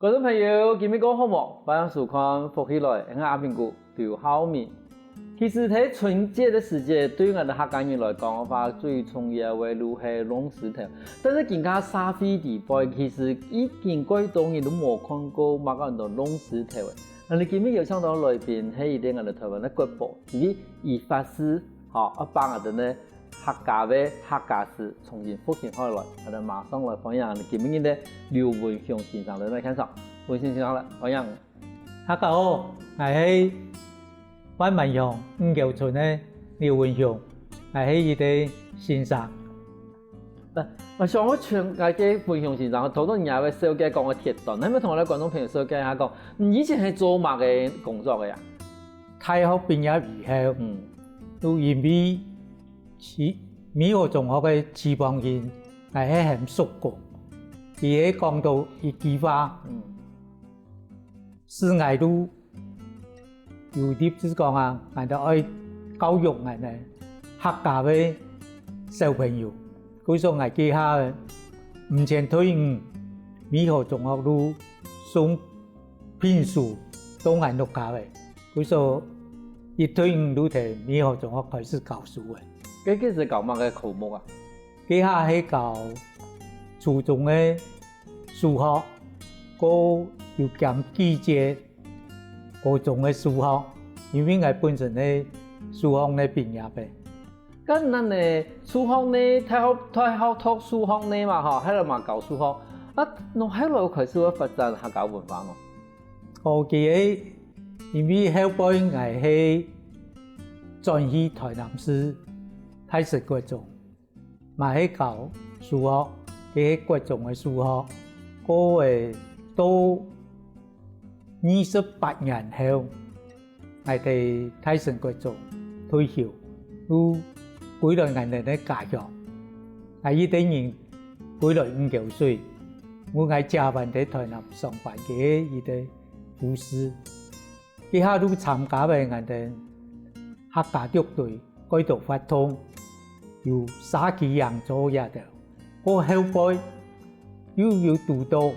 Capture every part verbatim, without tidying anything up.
觀眾朋友，今晡日過好無？歡迎收看《福氣來》，𠊎阿明哥劉浩明。其實在春節个時節，對𠊎兜客家人來講个話，最重要个就係龍獅頭。但是今下社會裡背，其實已經蓋多人都無看過麼个安到龍獅頭个。𠊎兜今晡日邀請到來賓，係一個𠊎兜臺灣个國寶，因為佢發誓，吼，愛幫𠊎兜呢 客家話、客家事重新復興起來。𠊎兜馬上來歡迎今晡日个劉文雄先生來到現場。文雄先生來，歡迎。大家好，𠊎係萬巒鄉五溝村个劉文雄，𠊎係佢个先生。𠊎想愛請𠊎个文雄先生，頭先你也會紹介講个鐵段，你有無同𠊎兜觀眾朋友紹介一下講，你以前係做麼个工作个呀？大學畢業以後，嗯，就因為 徐，美和中學个徐邦興，𠊎係喊叔公，佢係講到一句話，嗯，使𠊎就有立志講啊，𠊎兜愛教育𠊎兜客家个小朋友。故所𠊎該下毋曾退伍，美和中學就送聘書到𠊎屋下个。 故所一退伍就在美和中學開始教書个。該，該時教麼个科目啊？該下係教初中个數學，過有兼幾節高中个數學，因為𠊎本身係數學系畢業个。該恁呢，數學系，大學，大學讀數學系嘛吼，後來嘛教數學。啊，仰後來開始會發展客家文化無？ 哦，其實因為後背𠊎係轉去臺南市大成國中，嘛係教數學，該係國中个數學。過後到二十八年後，𠊎在大成國中退休，又歸來𠊎兜个家鄉。𠊎一個人歸來五溝水， 𠊎个姐還在臺南上班，佢係一個護士。該下就參加了𠊎兜客家六堆蓋多活動，有社區營造這兜。過後背又有堵到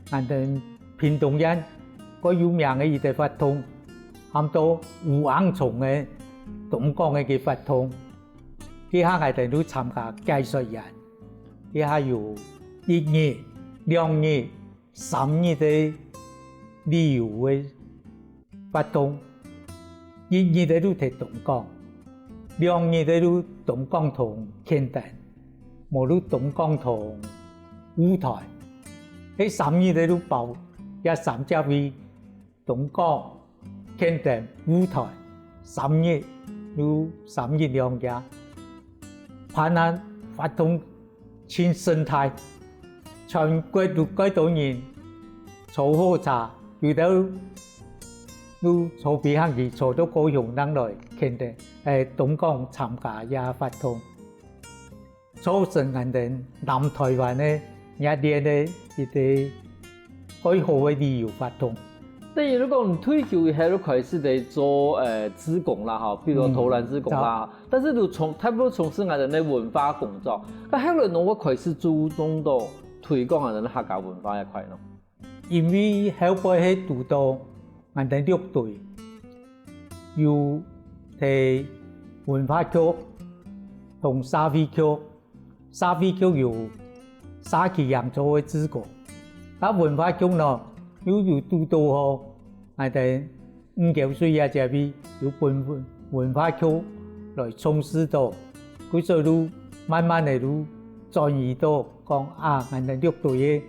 𠊎兜屏東縣蓋有名个一個活動，喊做烏尪蟲个東港个該活動。 該下𠊎兜就參加解說員，該下有一日、兩日、三日个旅遊个活動。一日个就在東港，兩日个就東港同墾丁，無就東港同霧台，該三日个就包這三隻位，東港、 墾丁、霧台，三日，有三日兩夜，辦啊活動盡盛大，全國有蓋多人坐火車，有兜就坐飛行機坐到高雄，正來墾丁，欸，東港參加這活動。 造成𠊎兜南臺灣个熱烈个一個蓋好个旅遊活動。等於你講退休以後就開始在做，呃，志工啦，吼，比如說導覽志工啦，嗯，但是就從，大部分從事𠊎兜个文化工作。該後來仰會開始注重到推廣𠊎兜个客家文化這塊呢？ 因為後背係堵到𠊎兜六堆，有在文化局同社會局，社會局有社區營造个志工，該文化局呢，又有堵到吼，𠊎兜 五溝水這隻位有分文，文化局來從事到，故所就慢慢个就轉移到講啊，𠊎兜六堆个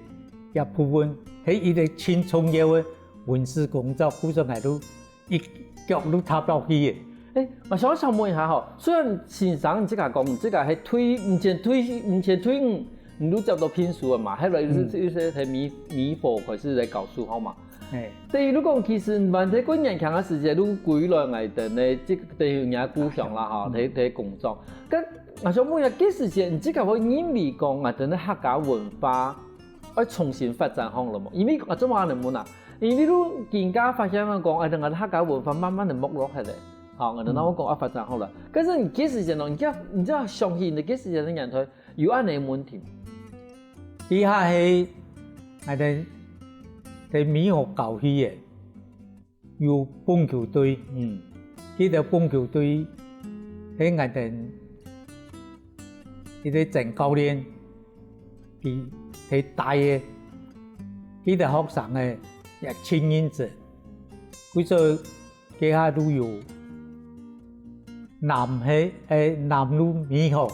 這部分係一個盡重要个文史工作，故所𠊎就一腳就踏落去个。欸，𠊎想，想問一下吼，雖然先生你自家講，你自家係退，毋曾退，毋曾退伍，你就接到聘書个嘛，後來又係，嗯，又係在美，美和開始來教書，好嘛？ 欸。等於你講，其實還在較年輕个時節，你歸來𠊎兜呢，這个等於人家故鄉啦，吼，嗯。在，在工作。該𠊎想問一下，該時節你自家會認為講，𠊎兜个客家文化愛重新發展好了無？因為𠊎做麼个恁樣問啊？因為你今下發現講，𠊎兜个客家文化慢慢个沒落下來，吼，𠊎兜那會講愛發展好了。嗯。但是你該時節呢，你這，你這相信你該時節个年代， 有恁樣个問題。這下係𠊎兜在美國教戲个，有棒球隊，嗯，佢个棒球隊係𠊎等一个總教練，佢係帶个，佢个學生个也盡認真，故所該下都有南係，誒，南路美好，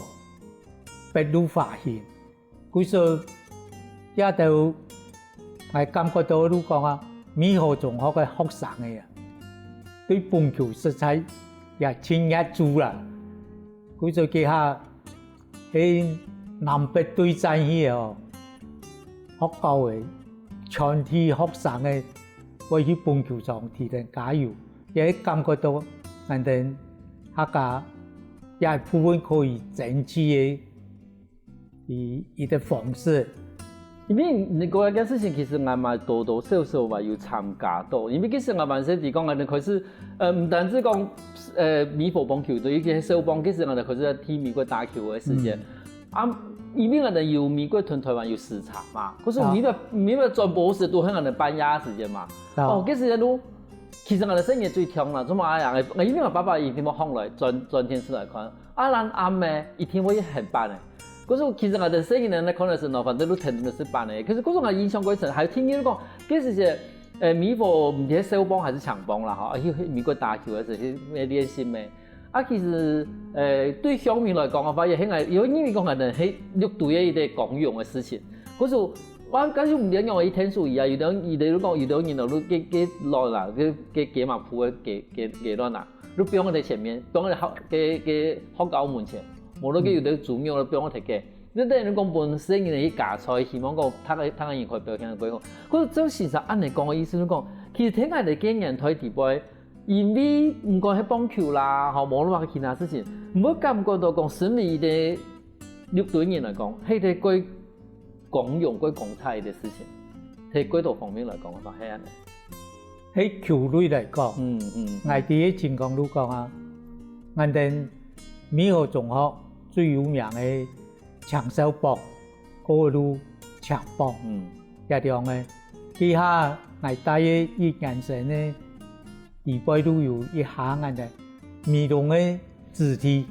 北路華興。 故所這兜𠊎感覺到就講啊，美好中學个學生仔啊，對棒球實在也盡熱衷啦。故所該下係南北對戰去哦，學校个全體學生仔會去棒球場替等加油，也係感覺到𠊎等客家這部分可以爭取个 一一个方式。因為你講个事情，其實𠊎嘛多多少少嘛有參加到。因為其實𠊎還細个講，𠊎等開始，呃，毋單止講，呃，美國棒球隊，尤其係少棒，其實𠊎等開始在替美國打球个時間。啊，因為𠊎等有美國同台灣有時差嘛，可是美國美國轉播時都係𠊎等半夜時間嘛。哦，該時間都，其實𠊎等生活最暢啦，做麼个啊？因為𠊎爸爸一定會䟘來轉轉電視來看。 啊，𠊎暗暝一定會很半个。可是其實𠊎等細人仔看个時候，反正都天天都係半个。可是可是𠊎印象過深，還有聽人講，該時節，呃，美國毋知係少棒還係強棒啦，吼，去美國打球个時候，去練習咩。啊，其實，呃，對鄉民來講个話，也很愛，因為因為講𠊎等係六堆个一個光榮个事情。可是我，但是毋知樣个一天數一啊，有的人，有的人講，有的人哦，都給給亂啦，給給給馬撲个給給給亂啦。 就放在前面，放在學个个學校門前，無論个有个豬肉就放在个。你等於講本身人去加菜，希望講他个他个人可以表現得過好。可是周先生恁樣講个意思，就講，其實聽𠊎个經驗在底背，因為毋管係棒球啦，吼，無論其他事情，毋會感覺到講身為一个六堆人來講，係一个過光榮、過光彩个事情，係過多方面來講个話，係恁樣。 係球類來講，嗯嗯，𠊎第一情況就講啊，𠊎等美和中學最有名个青少棒，過路青棒，嗯，這兩个，這下𠊎帶个一年生个，底背就有一下𠊎等美濃个子弟，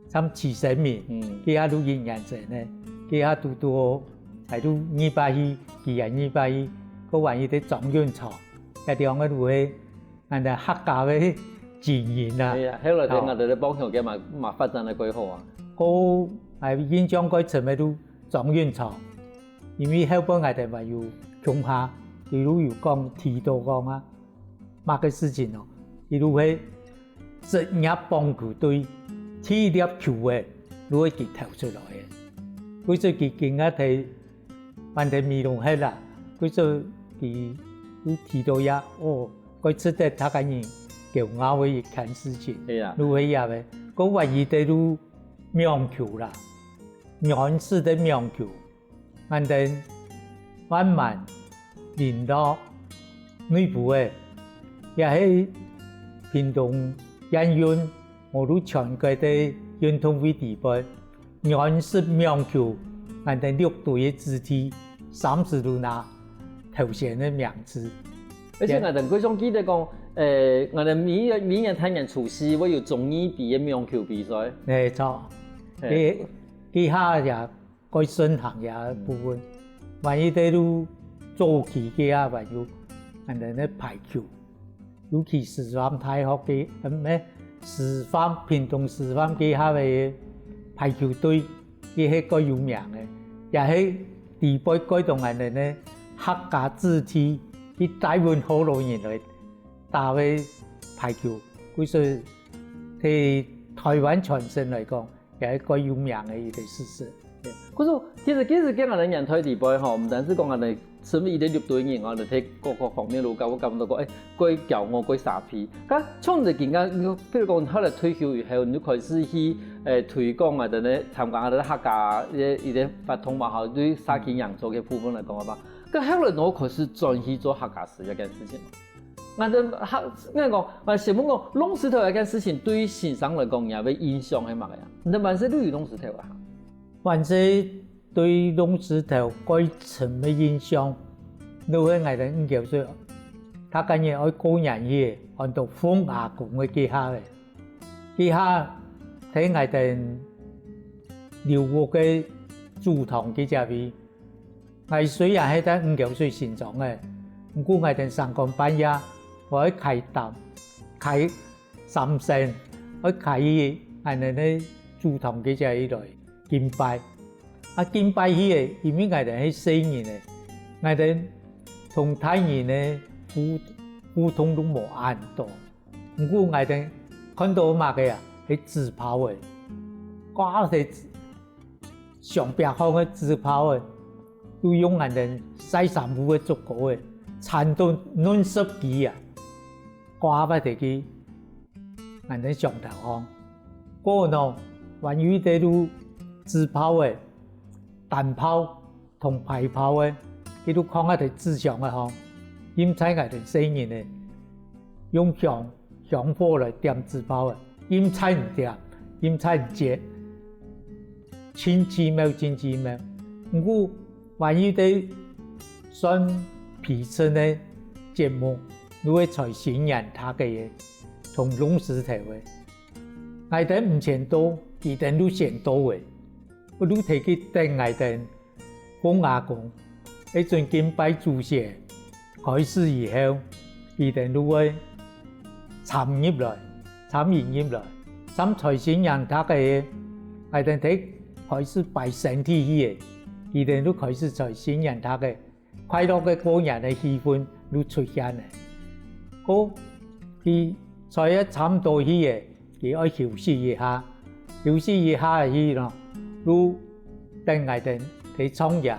像徐生明，嗯，佢也都一年生呢，佢也都都，還都二百一，佢也二百一，過還有个張永超，這兩个都係𠊎等客家个精英啊。係啊，後來个𠊎等个棒球个嘛嘛發展得過好啊。過，𠊎印象過深个都張永超，因為後背𠊎等還有共下，佢都有講提到講啊，麼个事情哦，佢都係 職業棒球隊第一粒球仔，就係佢投出來个。故所佢今下在萬德美濃歇啦，故所佢有提到也，哦，蓋值得大家人驕傲个一件事情。係啊。就係也个，過還有个就網球啦，軟式个網球。 恁等萬巒、麟洛、內埔仔，也係屏東縣運，無就全國个運動會底背，軟式網球，恁等六隊个子弟，三十都拿頭先个名次。而且𠊎等過上記得講，呃，𠊎等每一每一年大年初四會有中二杯个網球比賽。沒錯，嘿。佢佢下也 蓋盛行个部分。萬一在路早期个啊，還有恁樣个排球，尤其師範大學个，嗯，咩，師範，屏東師範該下个排球隊，佢係蓋有名个，也係底背蓋多恁樣个客家子弟去帶分好多人來打个排球，故所在台灣全省來講， 也係蓋有名个一个事實。可是其實其實今日个年代底背吼，毋單止講𠊎等身為一个六堆人，𠊎等在各个方面都感覺感覺到講，誒，蓋驕傲、蓋沙鼻。該像你今下，譬如講，後來退休以後，你就開始去誒推廣啊，等等參加啊，等等客家一个一个活動嘛，吼，對社區營造个部分來講个話，該後來我開始轉去做客家事這件事情。 𠊎等客，𠊎講，𠊎先問講，弄石頭這件事情對先生來講，你个印象係麼个啊？你等還細就有弄石頭啊？還細對弄石頭蓋深个印象，就係𠊎兜五九歲，逐個人愛過年去个，安到奉阿公个該下个。該下在𠊎兜劉屋个祖堂該隻位，𠊎雖然係在五九歲成長个，毋過𠊎兜三更半夜，會開擔，開三牲，會開去𠊎兜个祖堂該隻位來敬拜。 啊，敬拜去个，因為𠊎兜係細人仔，𠊎兜同大人个互互動都無恁多。毋過𠊎兜看到麼个啊，係紙炮仔，掛在牆壁項个紙炮仔，都用𠊎兜曬衫褲个竹篙仔，纏到恁實際啊！ 掛發得去𠊎兜牆頭項。過後呢，還有一兜就紙炮仔、單炮同排炮仔，佢就囥啊在紙牆个項，任在𠊎兜細人仔，用香香火來點紙炮仔，任在毋點，任在毋接，盡奇妙，盡奇妙。毋過，還有一兜算皮層个節目，就係在新年頭个，同弄獅頭个。𠊎兜毋曾到，佢兜就先到个，就在該等𠊎兜。奉阿公，該陣敬拜祖先，開始以後，佢兜就會參入來，參與入來，參在新年頭个，𠊎兜在開始擺牲地去个，佢兜就開始在新年頭个 快樂个過年个氣氛就出現了。故佢在該差毋多去个，佢愛休息一下，休息一下去咯，就等𠊎兜去唱夜。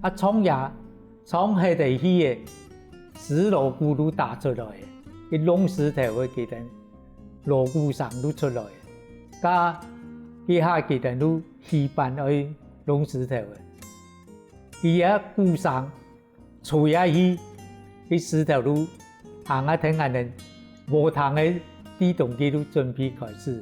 啊，唱夜，唱忒个去个，獅鑼鼓就打出來了，該弄獅頭个佢兜鑼鼓聲就出來了，該，該下佢兜就起扮愛弄獅頭了。 佢个鼓聲吹下去，該獅頭就行啊跈𠊎兜禾埕个地動，佢就準備開始。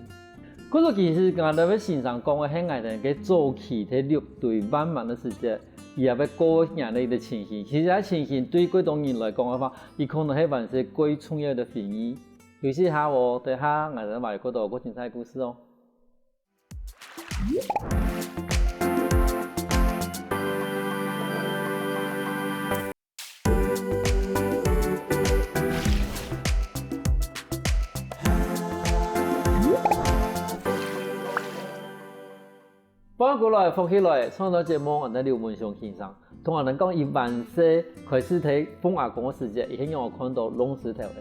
故所其實𠊎兜个先生講个係𠊎兜个早期在六堆萬巒个時節，佢也會過年个一個情形。其實這情形對幾多人來講个話，佢可能係還係幾重要个回憶。休息一下哦，等下𠊎兜還有幾多過精彩个故事哦。 歡迎過來，福氣來，上到節目，𠊎係劉文雄先生。 同𠊎兜講，佢還細開始在奉阿公个時節，佢係仰仔看到弄獅頭个。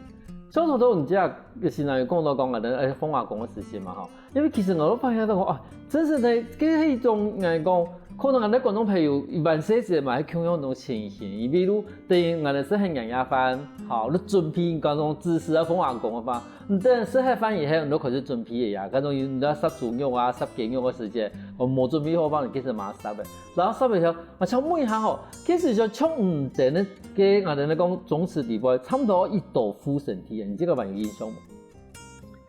像頭先你這个先生有講到講，𠊎兜，欸，奉阿公个時節嘛吼。因為其實𠊎都發現到講，啊，真實个，這係一種，𠊎講，可能𠊎兜觀眾朋友，佢還細時嘛，係共樣一種情形。比如，等於𠊎兜食年夜飯，吼，你準備該種子時啊，奉阿公个話， 你等食忒飯以後，你就開始準備个呀。該種你愛煠豬肉啊、煠雞肉个時節，哦，無準備好飯，你其實嘛煠个。然後煠个時候，啊，像問一下吼，其實就像你等个，𠊎等个講宗祠裡背，差不多幾多副牲地啊？你這個還有印象無？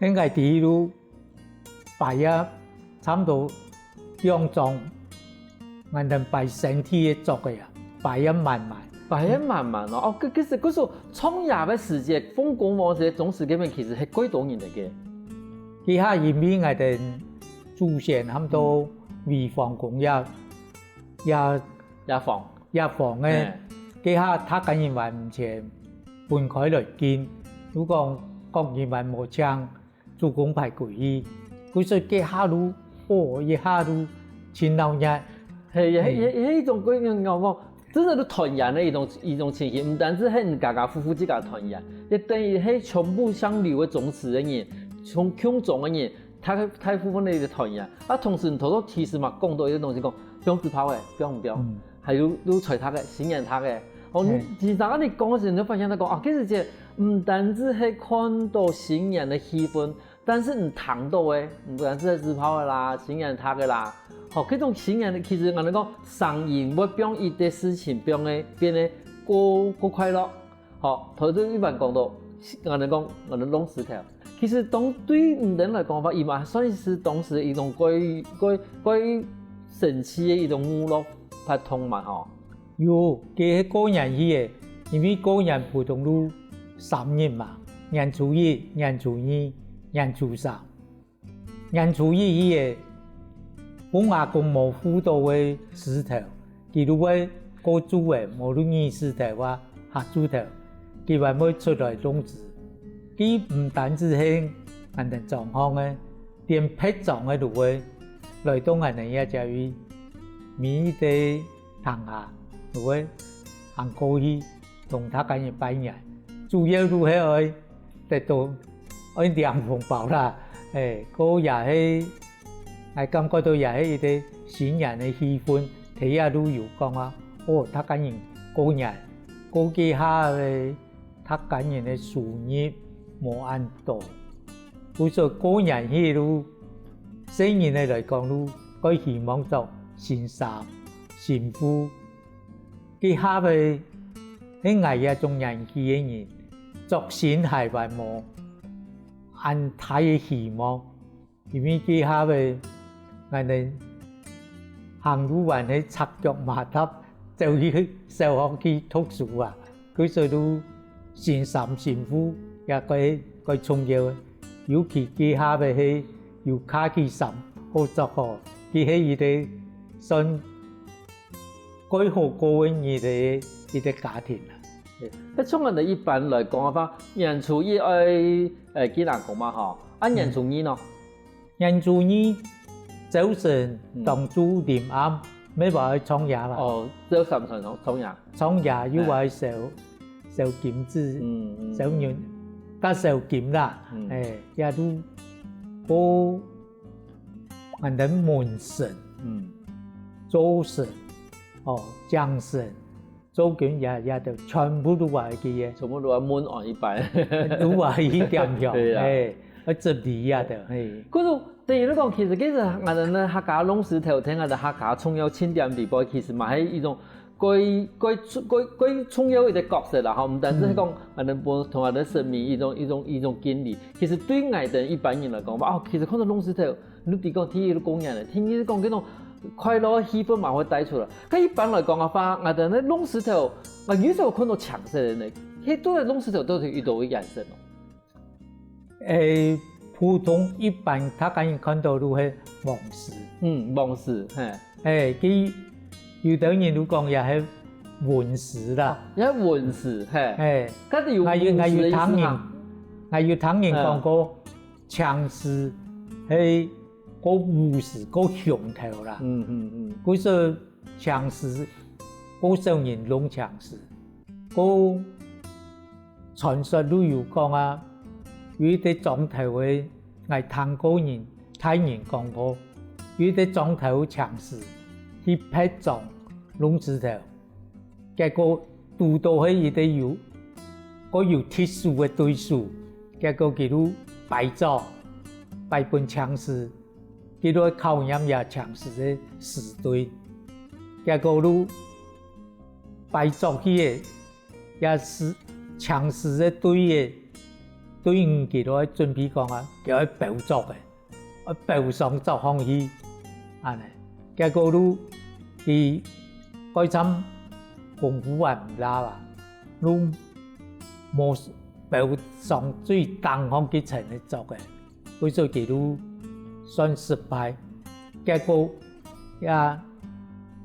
應該第一路擺啊，差不多 兩張，𠊎兜擺牲地个桌个啊，擺啊滿滿。擺啊滿滿哦。哦，其，其實，故所唱夜个時節，奉公王時節，宗祠該片其實係幾多人來个。該下因為𠊎兜祖先喊到位皇公爺，爺，爺皇。爺皇个，嘿。該下逐個人還毋曾分開來敬，就講各人還無請 祖公牌歸去，故所該下就，哦，一下就盡鬧熱。係，係，係，係一種歸樣講，真的係團圓个一種，一種情形，毋單止係你家家戶戶自家團圓，也等於係全部姓劉个宗祠个人，從共宗个人，大，大部分个一個團圓。啊，同時你頭頭其實嘛講到一個東西講，放紙炮个，放毋放？嗯。還有，有吹笛个，新年笛个。哦，你，嗯。其實你講个時，你就發現到講，啊，其實這毋單止係看到新年个氣氛， 但是你聽到个，毋管係紙炮个啦、新年笛个啦，吼，這種新年个，其實𠊎兜講，聲音會變一個事情，變个，變个過，過快樂。吼，頭先一般講到，𠊎兜講，𠊎兜弄獅頭。其實當對你兜來講話，佢嘛算係當時一種過，過，過神奇个一種娛樂活動嘛，吼。 有，該係過年去个，因為過年普通都三日嘛，年初一、年初二、年初三。年初一去个，分阿公無赴到个時頭，佢都會過晝仔，無論日時頭啊、下晝頭，佢還會出來弄紙。佢毋單止係恁樣裝潢个，連別莊个都會來到恁樣這位，每一個 堂下，就會行過去同大家人拜年。主要就係愛得到，愛領紅包啦。欸，該也係，𠊎感覺到也係一個新年个氣氛，大家都有講啊，哦，大家人過年，過幾下个，大家人个收入無恁多。故所過年去就，細人仔來講就，該希望著新衫、新褲， 該下仔係𠊎這種年紀个人，著新鞋還無恁大个希望，因為該下仔𠊎等行路還係赤腳馬踏，走去小學去讀書啊，故所就新衫新褲也該，該重要个。尤其該下仔係有卡其衫好著吼，佢係一個算 過好過个日仔一個家庭啊。該像𠊎等一般來講个話，年初一愛，呃，見阿公嘛吼，啊，年初二呢？年初二朝晨當晝臨暗，乜話愛唱夜嘛。哦，朝晨唱，唱夜。唱夜又愛燒，燒金紙，嗯，嗯。燒銀，該燒金啦，嗯。欸，也都過 恁樣問神，嗯。灶神，哦，井神，灶君也，也都全部都愛去个。全部都愛問安一擺。都愛去點香，對啊。欸，愛執禮也都，嘿。可是，等於你講，其實，其實，𠊎等呢，客家弄獅頭，聽𠊎等客家重要慶典裡背，其實嘛，係一種 該，該，該，該重要一個角色啦，吼，毋單止係講，嗯。𠊎等本同𠊎等神明一種，一種，一種敬禮，其實對𠊎等一般人來講，哦，其實看到弄獅頭，你比如講第一個過年了，第二個講這種快樂氣氛嘛會帶出來。該一般來講个話，𠊎等个弄獅頭，𠊎有時候看到青色个呢，該都係弄獅頭到底有多个顏色哦？ 欸，普通一般大家人看到都係黃色。嗯，黃色，嘿。欸，佢有兜人都講也係文色啦。也文色，嘿。欸，該有，𠊎有，𠊎有聽人，𠊎有聽人講過，青色係過武士、過雄頭啦。嗯，嗯，嗯。故所青色，過少人弄青色。 過傳說都有講啊，有一個莊頭个，𠊎聽過人，大人講過，有一個莊頭青獅去別莊弄獅頭，結果堵到係一個有，過有特殊个對手，結果佢就敗走，敗分青獅，佢就考驗這青獅个獅隊，結果就敗走去个 也係青獅个隊个，隊員佢都愛準備講啊，佢愛包桌个，愛包上桌項去，恁呢。結果就佢該站功夫還毋罅啊，就無包上最頂項該層个桌个，故所佢就算失敗。結果也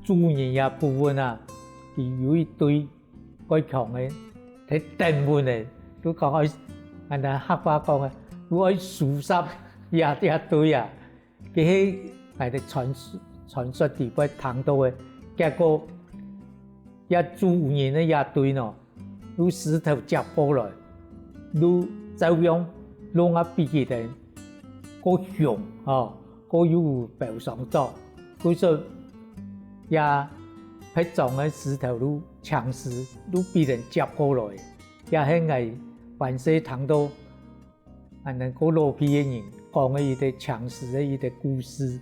主人也部分啊，佢有一隊 該強个，忒等穩个，就講愛，𠊎等客話講个，就愛收拾這，這隊啊。佢係𠊎等傳說，傳說裡背聽到个，結果這主人个這隊喏，就獅頭接過來，就照樣弄啊比佢等過雄，吼，過有包上桌。故所這別莊个獅頭就 青獅就分人接過來，也係𠊎還細聽到恁呢過老輩个人講个一個青獅个一個故事。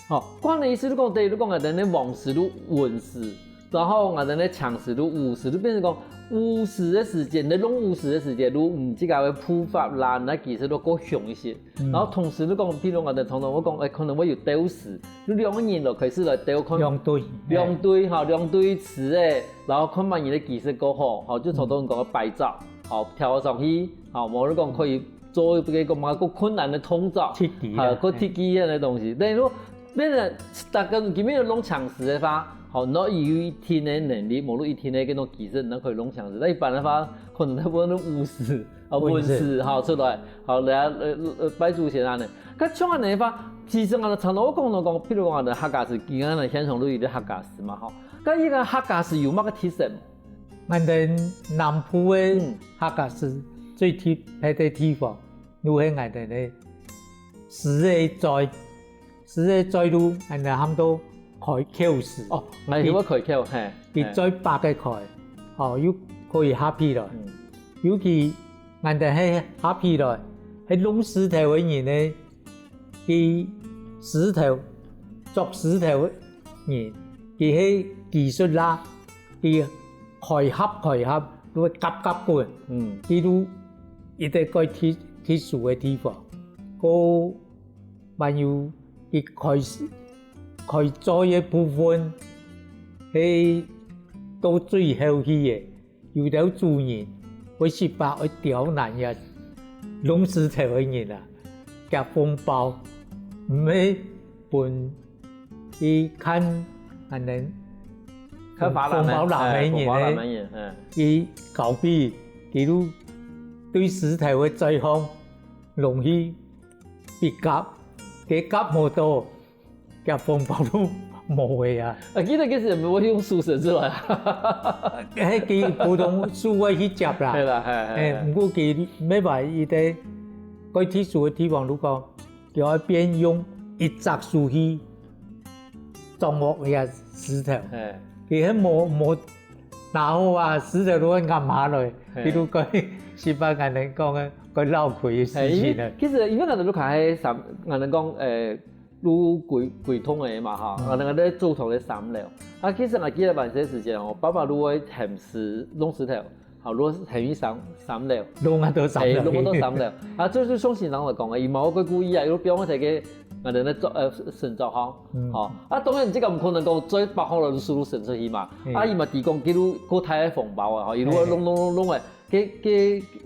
吼，講个意思，你講，等於你講个，等於黃獅就文獅，然後𠊎等个青絲就烏絲，就變成講烏絲个時節，你弄烏絲个時節，就毋自家个步伐啦，該技術就較強一些。然後同時就講，譬如𠊎等常常會講，誒，可能會有鬥絲，就兩個人就開始來鬥看，兩隊，兩隊哈，兩隊絲誒，然後看麼人个技術較好，好，就常常講个擺招，好，跳上去，好，無就講可以做一個麼个較困難个動作，特技啦，好，較特技个東西。等於說， 變成大家今日用青絲个話，吼，若有一定个能力，無論一定个該種技術，你可以用青絲。但一般个話，可能大部分都烏絲，啊，文字，文字，吼，出來，吼，來，呃，呃，拜祖先恁樣。該像恁樣个話，其實𠊎常常有講到講，譬如講，𠊎等客家絲，今日現場都有一個客家絲嘛，吼。該一個客家絲有麼个特色？𠊎等南部个，嗯，客家絲最特別个地方，就係𠊎等个絲个嘴。 絲个嘴就，𠊎等喊做開口絲。哦，𠊎以為開口，嘿，佢嘴擘个開，哦，又可以合起來。尤其𠊎等係合起來，係弄絲頭个人呢，佢絲頭，著絲頭个人，佢係技術啦，佢開合開合，就會夾夾滾，嗯，佢就一個蓋特特殊个地方。過 還有佢開始開嘴个部分，係到最後去个，有兜主人會識法愛刁難這弄絲頭个人啊，夾紅包，毋係分佢看恁樣，看花籃个，紅包籃个人呢，紅包籃个人，嗯，佢交俾佢就對絲頭个嘴項，容易 比較，佢較無到，佢紅包都無个啊。啊，記得該時會用手伸出來啊。係，佢普通手會去接啦。係啦，係，係，係。毋過佢乜話一個，該特殊个地方，如果佢愛變用一隻手去掌握這絲頭，係。佢係無，無拿好啊，絲頭都會暗下來，係。比如講，西班牙人講个， 个鬧鬼个事情呢。係，因為其實因為𠊎等屋下係三，𠊎等講，誒，就歸歸棟个嘛哈，𠊎等个祖堂个三樓。啊，其實𠊎記得還細時節哦，爸爸就會喊絲，弄絲頭，好，就喊去三三樓，弄啊到三樓，誒，弄到三樓。啊，就就像先生來講个，佢無會故意啊，又放在該𠊎等个桌，呃，神桌項，好。啊，當然這個毋可能講嘴擘開來就手就伸出去嘛。啊，佢嘛提供記錄過大个紅包啊，吼，佢就會弄弄弄弄个， 該該，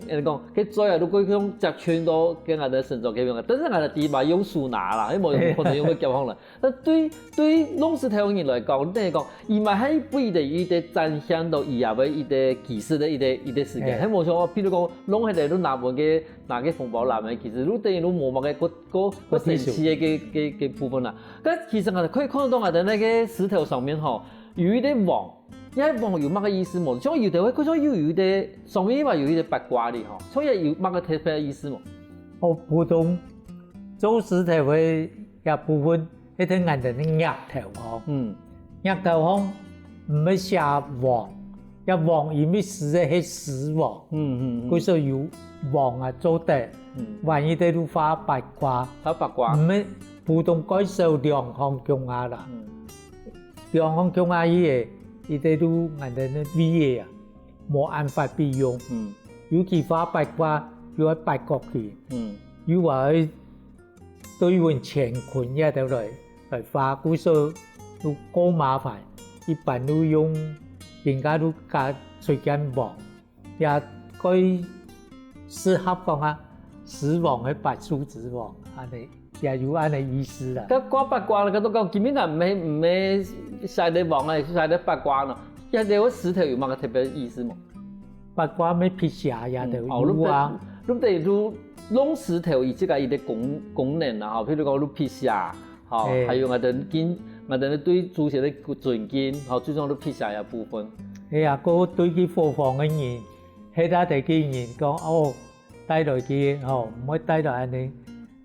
人講，該嘴啊，就過去用接近到該𠊎等个神桌該片个，但是𠊎等知嘛用手拿啦，係無可能用个夾項啦。但對對弄絲頭个人來講，等於講，佢嘛係不一定一個展現到佢也會一個技術个一個一個時間，係無像，譬如講，弄起來就拿分个拿个紅包籃个，其實就等於就無麼个个个个神奇个个个个部分啦。但其實𠊎可以看到𠊎等个那個絲頭上面吼，有一個網， 這網有麼个意思無？像有兜會，好像又有一個，上面嘛有一個八卦哩吼，像這有麼个特別个意思無？哦，普通做絲頭个這部分，係𠊎等个額頭吼。嗯。額頭項毋係寫王，這王因為絲个係絲王，嗯嗯嗯，故所有王啊做得，嗯，萬一在度畫八卦，畫八卦，毋係普通蓋少兩項共下啦。嗯。 兩項共下去个，一個就𠊎等个位个啊，無恁發必用。嗯。尤其畫八卦又愛八角形，嗯，又話愛對阮乾坤這兜來來畫，故所就過麻煩，一般就用人家就加出間網。 也蓋適合講啊，絲網个八樹之王，恁呢，也有恁呢意思啦。該掛八卦啦，該都講今日啊，毋係毋係寫个網啊，寫个八卦咯，這兜个絲頭有麼个特別意思無？八卦乜辟邪也都有啊。你等於就弄絲頭，佢自家一個功功能啊，吼，譬如講你辟邪， 吼，係，還有𠊎等敬，𠊎等對祖先个尊敬，吼，最重要就辟邪个部分。係啊，過對佢伙房个人，歇下个人講，哦，帶來佢，吼，毋會帶來恁呢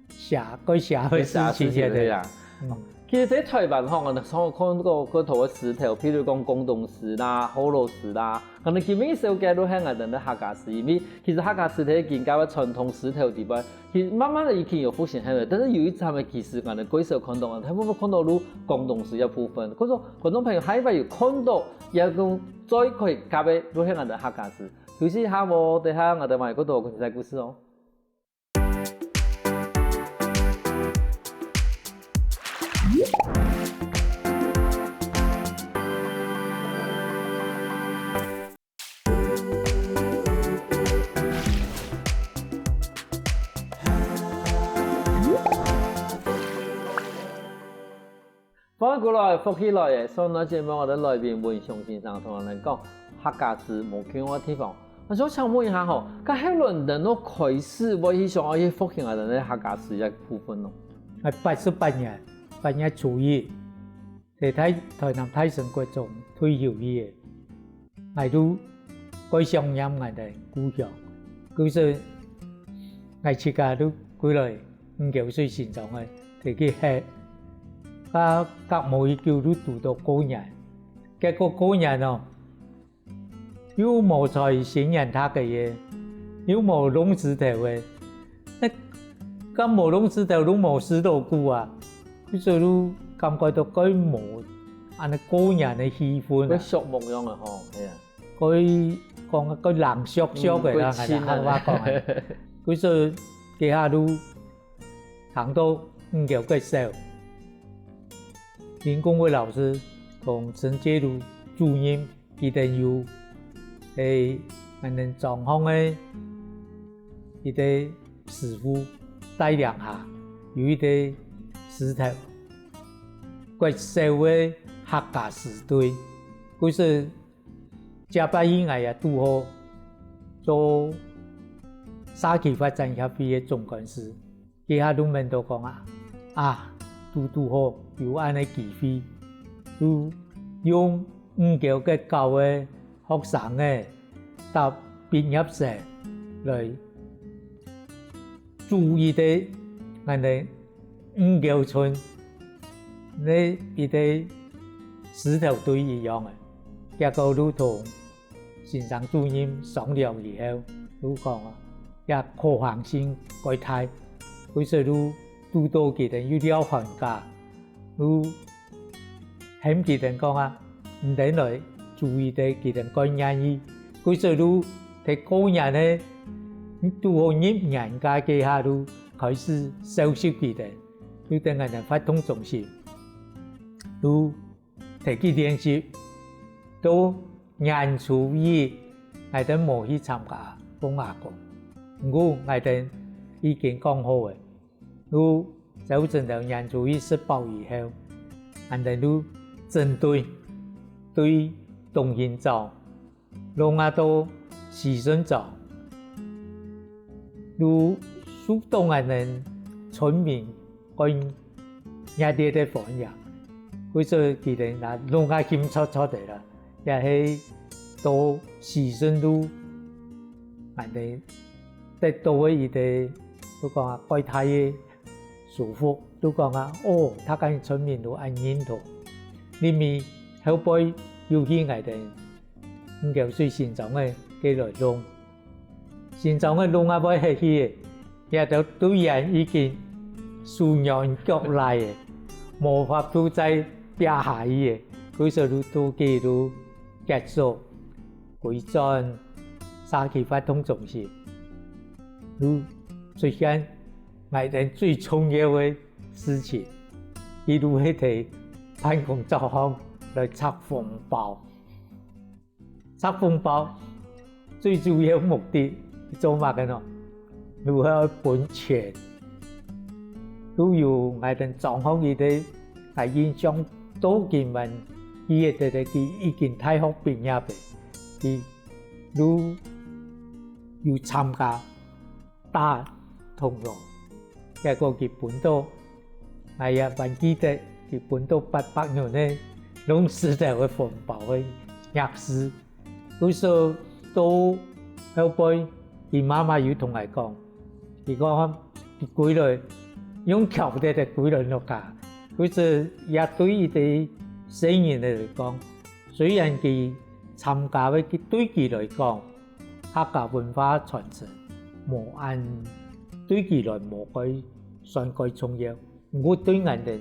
邪，蓋邪个事情个。對啊。嗯。其實在臺灣吼，𠊎等常看過較多个獅頭，譬如講廣東獅啦、河洛獅啦，可能佢等个小雞都係𠊎等个客家獅，因為其實客家獅頭係今个傳統獅頭底背，其實慢慢个已經有復興起來，但是有一站个其實𠊎等較少看到，大部分看到都廣東獅个部分。可以說，觀眾朋友還有看到，也講最可以夾个都係𠊎等客家獅。休息一下哦，等下𠊎等還有較多个精彩故事哦。 歡迎過來，福氣來了！上段節目𠊎等來賓文雄先生同𠊎等講，客家獅無共樣个地方。𠊎想請問一下吼，該後來你等開始會去想愛去復興𠊎等个客家獅个部分呢？𠊎八十八年，八月初一，在大，臺南大成國中退休以後， 𠊎都蓋想念𠊎等故鄉。故所，𠊎自家都歸來五溝水新莊个，在該歇。啊，隔無幾久都堵到過年。結果過年哦，又無在新年大街个，又無弄獅頭个。該，該無弄獅頭，都無獅頭牯啊，故所都感覺到蓋無恁呢過年个氣氛啊。蓋寂寞樣个吼，係啊。 蓋，講蓋冷漠漠个啦，𠊎等客話講个。故所，該下都聽到五溝國小，林公偉老師同陳介如主任，佢等有，欸，𠊎等莊項个一個師傅帶領下，有一個獅頭國小个客家獅隊。故所， 接下去𠊎也堵好做社區發展協會个總幹事，該下都愐到講啊，啊，堵堵好有恁呢機會，就用五溝國小个學生仔搭畢業生來 組一個𠊎等五溝村个一個獅頭隊一樣个。結果就同先生主任商量以後，就講啊，這可行性蓋大，故所就堵到佢等有尞寒假，就 喊佢等講啊，你等來注意兜佢等蓋願意。故所就在過年个，堵好入年假該下就開始收集佢等，就等𠊎等活動中心，就提佢練習。到年初一，𠊎等無去參加奉阿公，毋過𠊎等已經講好个， 就朝晨頭年初一食飽以後，𠊎等就整隊，對東興庄，弄啊到西順庄，就受到𠊎等村民蓋熱烈个歡迎，故所佢等也弄啊興著著个啦，也係到西順就𠊎等得到个一個，就講啊，蓋大个 舒服，就講啊，哦，大家村民都恁認同。因為後背又去𠊎等五溝水新莊个該來弄。新莊个弄啊會歇去个，這兜隊員已經手軟腳賴个，無法度再拚下去个，故所就到該就結束，歸轉社區活動中心。就出現 𠊎等最重要个事情，佢就係在辦公桌項來拆紅包。拆紅包最主要目的係做麼个呢？就係愛分錢。就由𠊎等莊項一個，𠊎印象到今還記得个，佢已經大學畢業个，佢就有參加 打銅鑼。結果佢分到，𠊎也還記得，佢分到八百銀个弄獅頭个紅包个額數。故所到後背，佢媽媽有同𠊎講，佢講佢歸來用轎仔仔歸來屋下，故所也對一個細人仔來講，雖然佢參加个，佢對佢來講，客家文化傳承無恁，對佢來無蓋算蓋重要，毋過對𠊎等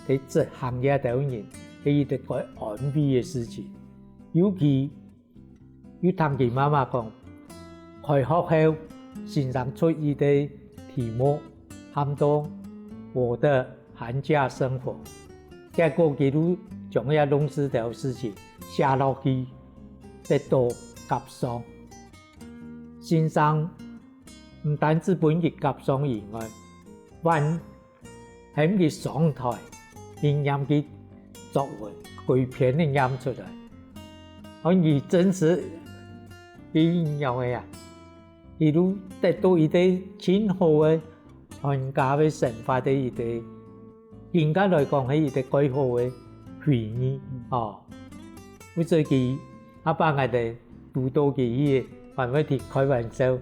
在執行這兜人，係一個蓋安慰个事情。尤其 又聽佢媽媽講，開學後先生出一個題目，喊做《我的寒假生活》。結果佢就將這弄事頭事情寫落去，得到甲上。先生毋單止分佢甲上以外，還喊佢上台，去念佢作文，歸篇个念出來。哦，佢真實，佢仰仔啊？佢就得到一個盡好个寒假个生活个一個，應該來講係一個蓋好个回憶哦。故所佢 阿爸𠊎兜堵到佢去，還會提開玩笑，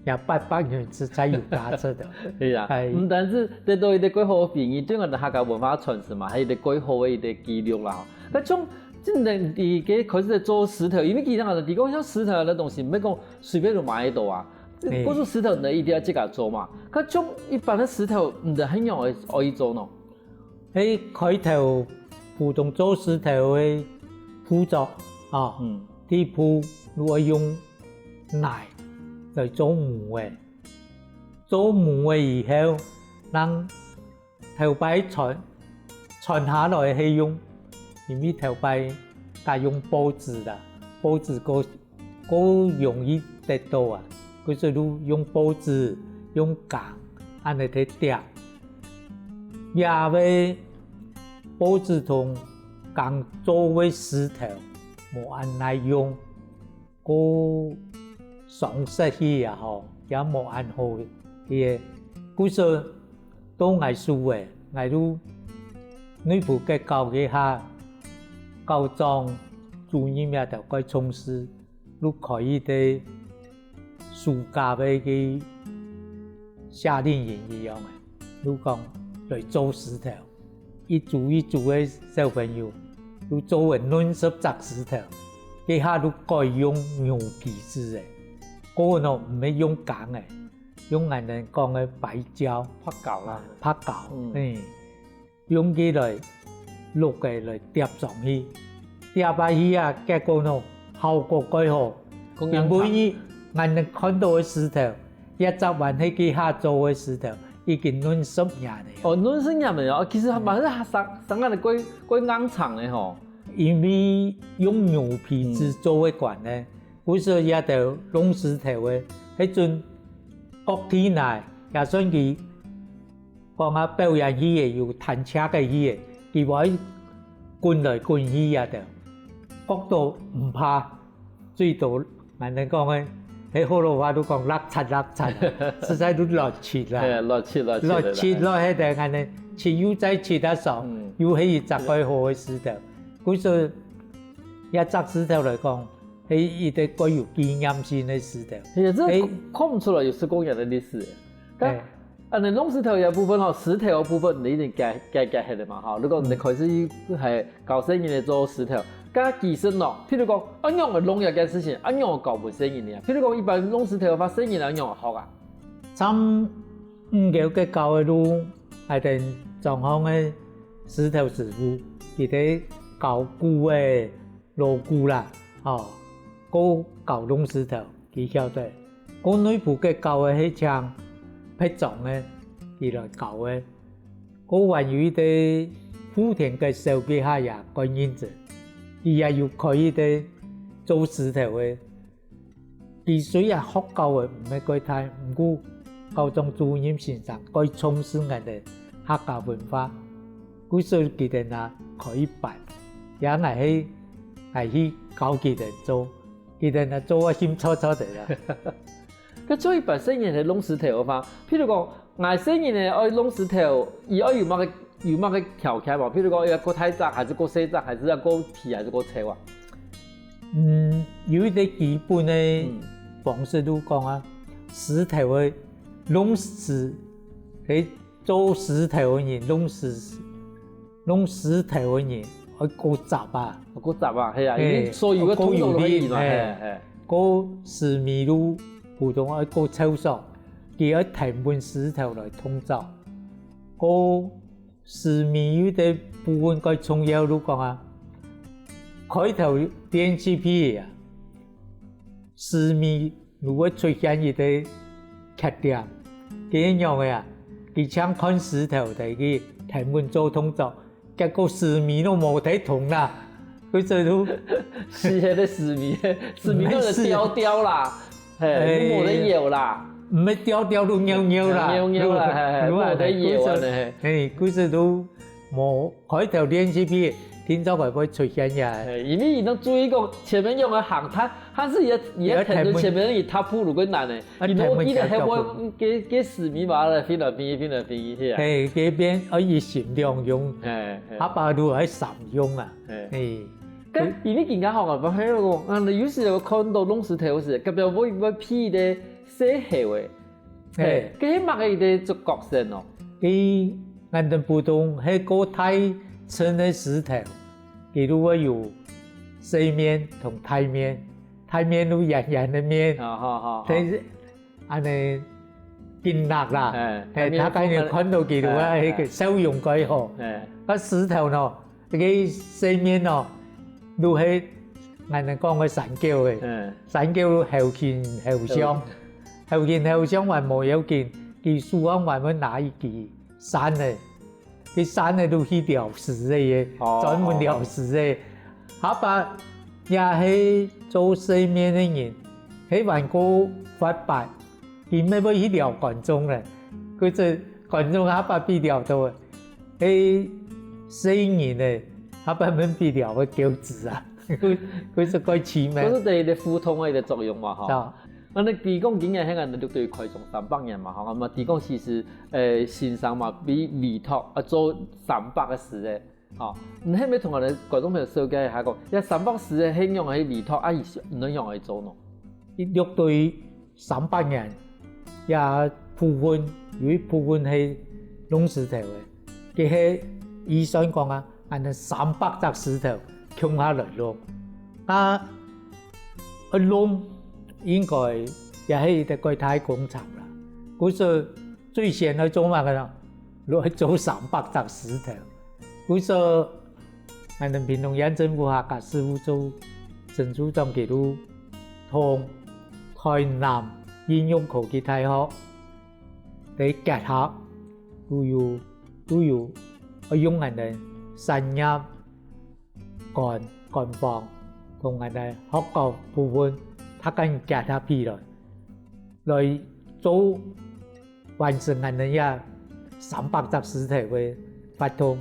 也八百元實在有價值个。係啊，係。毋單止得到一個蓋好个回憶，對𠊎兜客家文化傳承嘛，還有一個蓋好个一個記錄啦。該像真正佢个開始做事頭，因為其實𠊎兜提供像事頭个東西，毋係講隨便就買得到啊。係。故所事頭呢，一定愛自家做嘛。該像一般个事頭，毋知係仰會愛做呢？ 係開頭普通做事頭个步驟啊，嗯。第一步就愛用泥來做模仔。做模仔以後，正頭擺傳，傳下來係用，因為頭擺較用報紙啦，報紙過 較容易得到啊。故所就用報紙、用尪，恁仔去疊。這个報紙同尪做个事頭，無恁耐用，較傷色去啊吼，也無恁好个。故所 到𠊎手仔，𠊎就內埔結交該下校長、主任這兜蓋重視，就開一個暑假个該夏令營一樣个，就講來做事頭。一組一組个小朋友，就做了論十隻事頭，該下就改用牛皮紙个，過後呢，毋係用尪个， 用𠊎兜講个白膠，白膠啦。白膠，嗯。嘿，用佢來摝个來疊上去，疊下去啊，結果呢，效果蓋好。講仰般？因為𠊎兜看到个事頭，這隻還係該下做个事頭，已經論十年了。哦，論十年了哦，其實還係生，生个蓋，蓋硬淨个吼。因為用牛皮紙做个關呢， 故所這兜弄事頭个，該陣各地呢，也算佢講啊表演戲个，有彈尺个戲个，佢會滾來滾去這兜，角度毋怕，最多，𠊎兜講个，該學老話都講落漆落漆啊，實在都落漆啦。嘿，落漆，落漆的啦。落漆落去个，恁仔，漆又再漆啊上，嗯。又係一隻蓋好个事頭。故所，這隻事頭來講， 係一個蓋有紀念性个事頭。係啊，這看毋出來有十公元个歷史。該，恁仔弄事頭个部分吼，事頭个部分你已經解，解，解決了嘛吼。如果你開始係教細人仔做事頭，該其實喏，譬如講，仰般弄這件事情，仰般教分細人仔啊？譬如講，一般弄事頭个話，細人仔仰般學啊？參五九个教个路，𠊎兜莊項个事頭師傅，佢兜教古个 老古啦，吼，過教弄事頭，佢曉得。過內埔个教个係像別莊个，佢來教个。過還有一個富田个小，該下也蓋認真，佢也有開一個做事頭个。 佢雖然學校个毋係蓋大，毋過校長主任先生蓋重視𠊎兜客家文化，故所佢兜啊開一班，也𠊎係，𠊎去教佢兜做，佢兜啊做啊興著著个啦。該做一班細人仔弄事頭个話，譬如講，𠊎細人仔愛弄事頭，佢愛有麼个，有麼个條件無？譬如講，愛較大隻，還係較細隻，還係愛較肥，還係較瘦啊？ 嗯，有一個基本个方式就講啊，事頭个弄事，該做事頭个人弄事，弄石頭个人愛較紮啊，較紮啊，係啊，因為所有个動作都愛佢嘛，係，係。較細微就普通愛較瘦削，佢愛跈等石頭來動作。較細微个部分較重要，就講啊，開頭練習个啊，細微 就會出現一個缺點，佢仰仔啊，佢淨看石頭在該跈等做動作，結果細微都無在動啦，佢就死忒个細微，細微都係吊吊啦，係，無得搖啦，毋係吊吊都扭扭啦，扭扭啦，係係，無得搖啊，係，佢就無 無開頭練習个，定著个會出現呀。係，因為佢正注意講前面仰仔行，佢，佢係佢个，佢个跈等前面个踏步就較難个，佢無記得係會，該，該細微嘛，來飛來飛去，飛來飛去，係啊。係，該變愛一心兩用，係，係。下把就愛三用啊。係。係。該因為今下吼，𠊎發現講，啊，有時候看到弄石頭時，隔壁會，會飛个細猴仔， 係，該係麼个一個角色哦？佢，𠊎兜普通係較大埕个石頭，佢就會有細面同大面，大面就圓圓个面，好好好，但係恁仔緊搦啦，係，大家人看到佢就會，係，係，該個笑容蓋好。係，該石頭呢， 該細面哦，就係𠊎兜講个山狗仔，山狗猴形猴相，猴形猴相還無要緊，佢手項還會拿一支扇仔，佢扇仔就去撩石仔个，專門撩石仔。下把也係做細面个人，係還較活潑，佢乜會去撩觀眾咧，佢就觀眾下把分佢撩到， 係細人仔，下把分佢撩到噭眵啊，佢，佢就蓋趣味。該係一個互動个一個作用嘛，吼。啊。恁仔佢講今年係𠊎兜六堆開張三百年嘛，吼，啊嘛佢講其實，呃，先生嘛，為，委託啊做三百个石仔，吼。你係毋係同𠊎兜觀眾朋友紹介一下講，這三百石仔係仰仔委託啊，佢仰仔做呢？六堆 三百年，這部分有一部分係弄石頭个，佢係預算講啊，恁仔三百隻石頭共下來弄。啊，愛弄應該也係一個蓋大个工程啦。故所最先愛做麼个呢？就愛做三百隻石頭。故所 𠊎兜屏東縣政府客家事務處陳處長佢就同臺南應用科技大學个結合，就有，就有愛用𠊎兜產業官，官方同𠊎兜學校部分，大家結合起來，來做 完成𠊎兜這三百隻石頭个活動。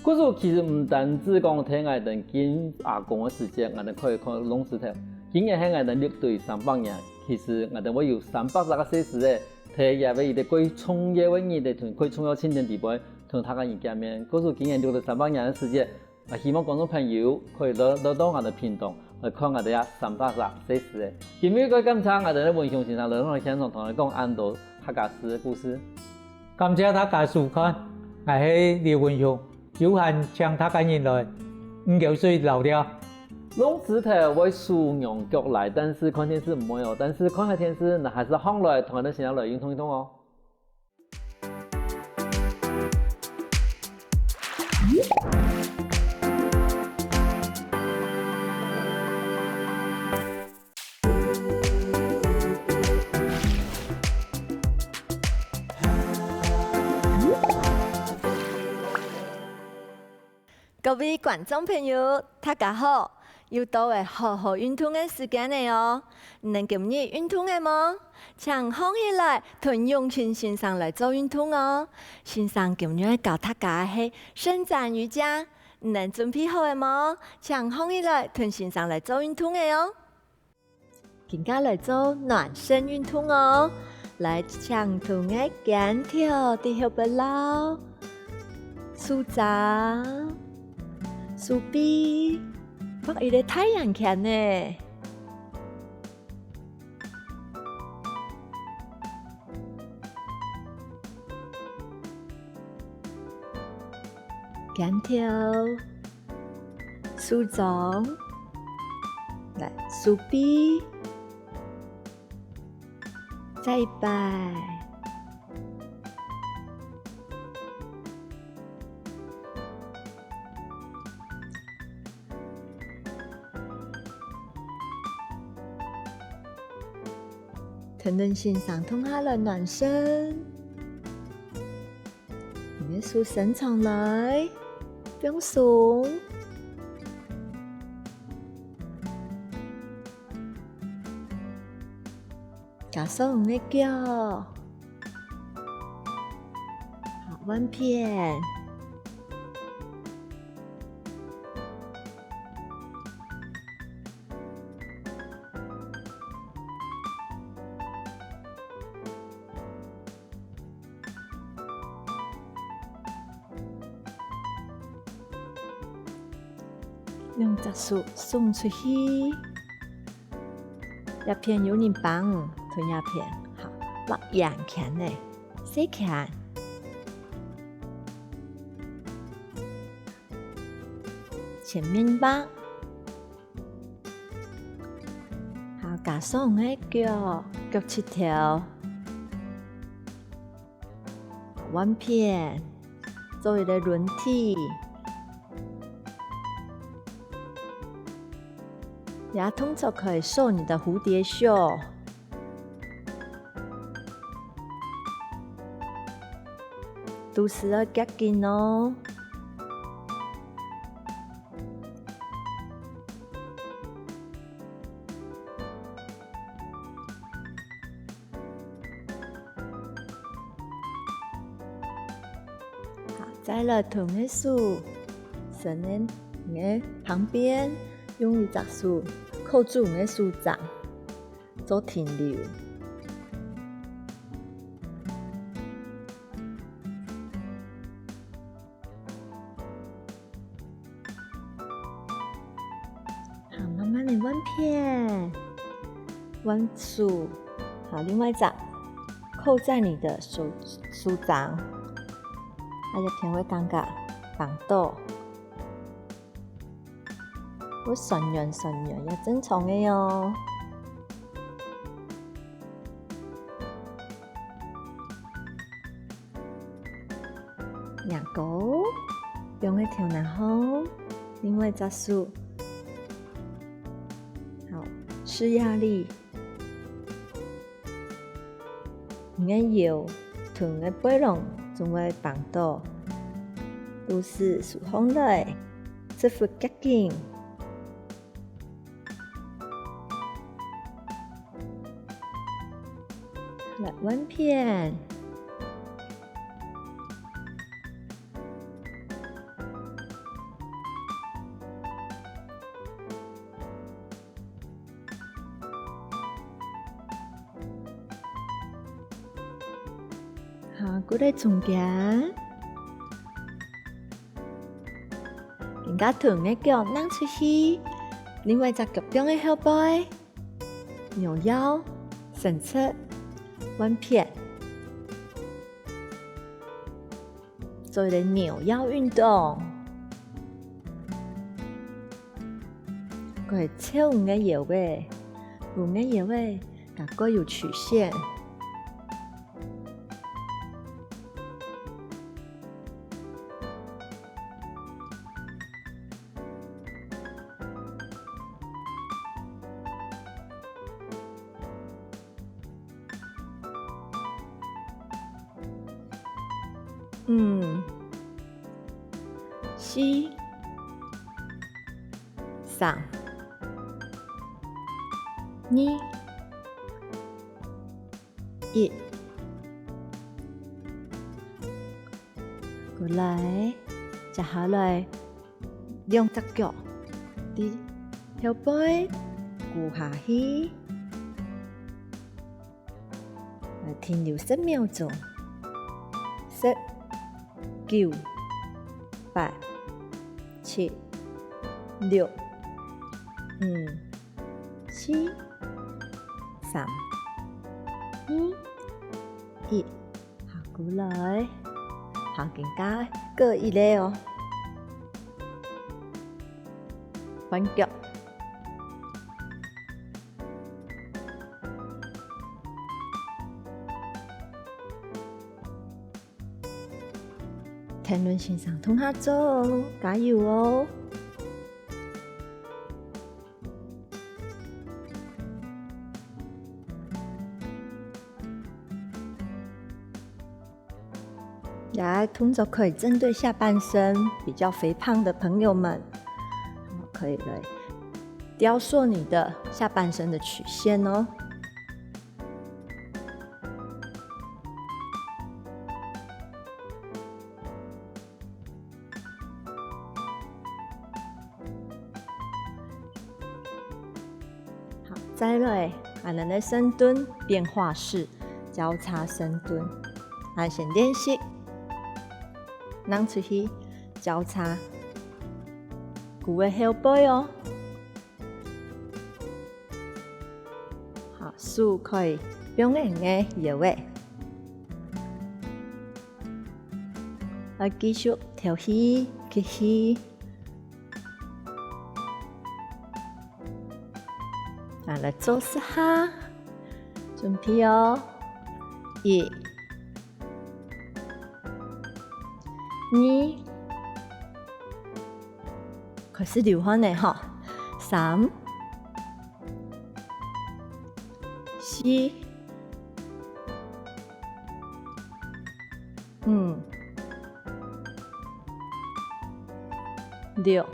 故所其實毋單止講在𠊎兜敬阿公个時節，𠊎兜可以看弄石頭。今年係𠊎兜六堆三百年，其實𠊎兜會有三百隻个細石仔，在這位一個蓋重要个日仔，同蓋重要慶典地位，同大家人見面。故所今年六堆三百年个時節， 啊，希望觀眾朋友可以來，來到𠊎兜屏東來看𠊎兜這三百隻細石仔。今晡日蓋感謝𠊎兜个文雄先生來到𠊎兜現場同𠊎兜講恁多客家事个故事。感謝大家收看，𠊎係李文雄，有閒請大家人來，毋夠水尞尞。弄石頭會手䀴腳㤐，但是看電視毋會哦，但是看下電視，若還係䟘來同𠊎兜先來運動運動哦。 各位觀眾朋友，大家好！又到了好好運動个時間了哦！你等今日運動了無？請䟘起來，同永清先生來做運動哦！先生今日愛教大家个係伸展瑜伽，你等準備好了無？請䟘起來，同先生來做運動了哦！ 今下來做暖身運動哦。來，請同𠊎肩頭在後背摎，手肘、手臂，畫一個太陽拳呢。肩頭、手掌，來，手臂，再一擺。 同等先生動下來暖身。你个手伸長來，放鬆。 加上你个腳。好，換片。兩隻手送出去。 這片有人幫，同這片，好，畫圓圈仔，細圈。前面畫。好，加上个腳，腳膝頭。 換片，做一個輪替。這動作可以瘦你的蝴蝶袖。肚屎愛夾緊哦。 好，再來同个手伸到你个旁邊，用一隻手扣住你个手掌，做停留。 好，慢慢仔換片，換手。好，另外一隻，扣在你的手，手掌。啊，這片會感覺繃著。會痠軟痠軟，也正常个哦。 牙膏，放在頭那項，另外一隻手。好，施壓力。你个腰同你个背囊總會繃著，肚屎收䟘來，屎朏夾緊。 來換片。好，過來中間。更加同个腳䟘出去，另外一隻腳放在後背。 扭腰、伸直、換片。做一個扭腰運動。過來翹你个腰仔，你个腰仔較過有曲線。 五、四、三、二、一。過來，接下來，兩隻腳在後背跍下去。 來停留十秒鐘。十、九、八、七、六、五、四、三、二、一。好，過來。好，更加過一個哦。換腳。天倫先生同下做哦，加油哦！ 這動作可以針對下半身比較肥胖的朋友們，可以來雕塑你的下半身的曲線哦。 好，再來，𠊎等个深蹲變化式，交叉深蹲。啊，先練習，䟘出去，交叉，跍个後背哦。好，手可以放在你个腰仔。啊，繼續敨氣，吸氣。 啊，來做十下，準備哦！一、二，開始流汗了吼！三、四、五、六、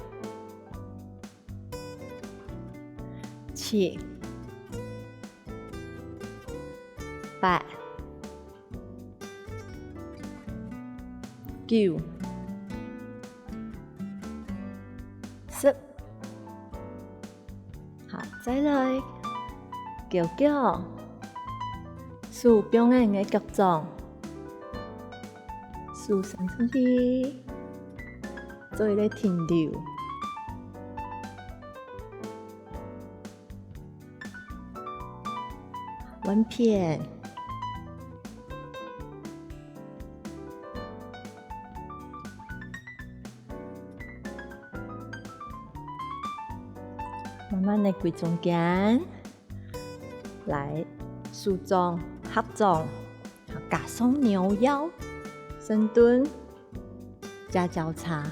七、八、九、十。好，再來，勾腳，手放在你个腳掌，手伸出去，做一個停留。 換片。慢慢仔歸中間，來，手掌、合掌，加上扭腰、深蹲、加交叉。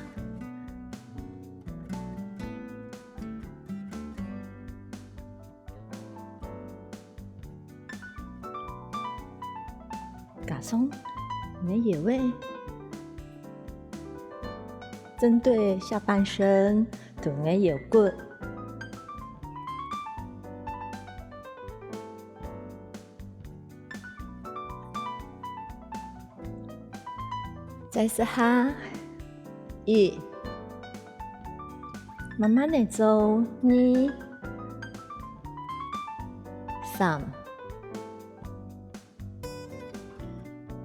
加上你个腰仔，針對下半身同你个腰骨。再試下，一，慢慢仔做，二、三、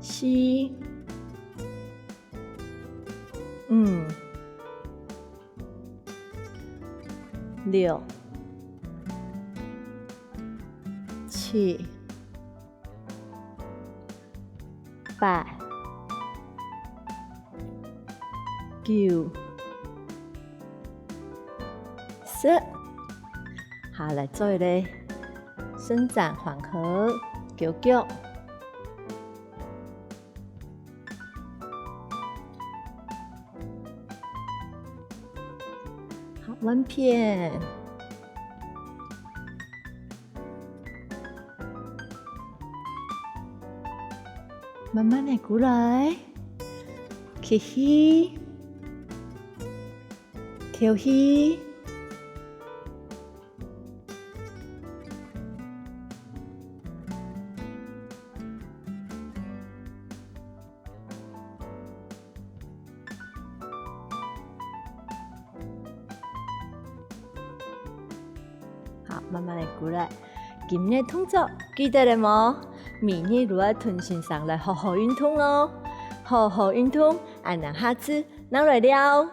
四、五、六、七、八、九、 十。好，來做一個伸展緩和，勾腳。好，換片。慢慢仔過來，吸氣。 敨氣。好，慢慢仔過來。今日動作記得了無？明日就愛同先生來好好運動哦！好好運動，恁樣下次正來尞。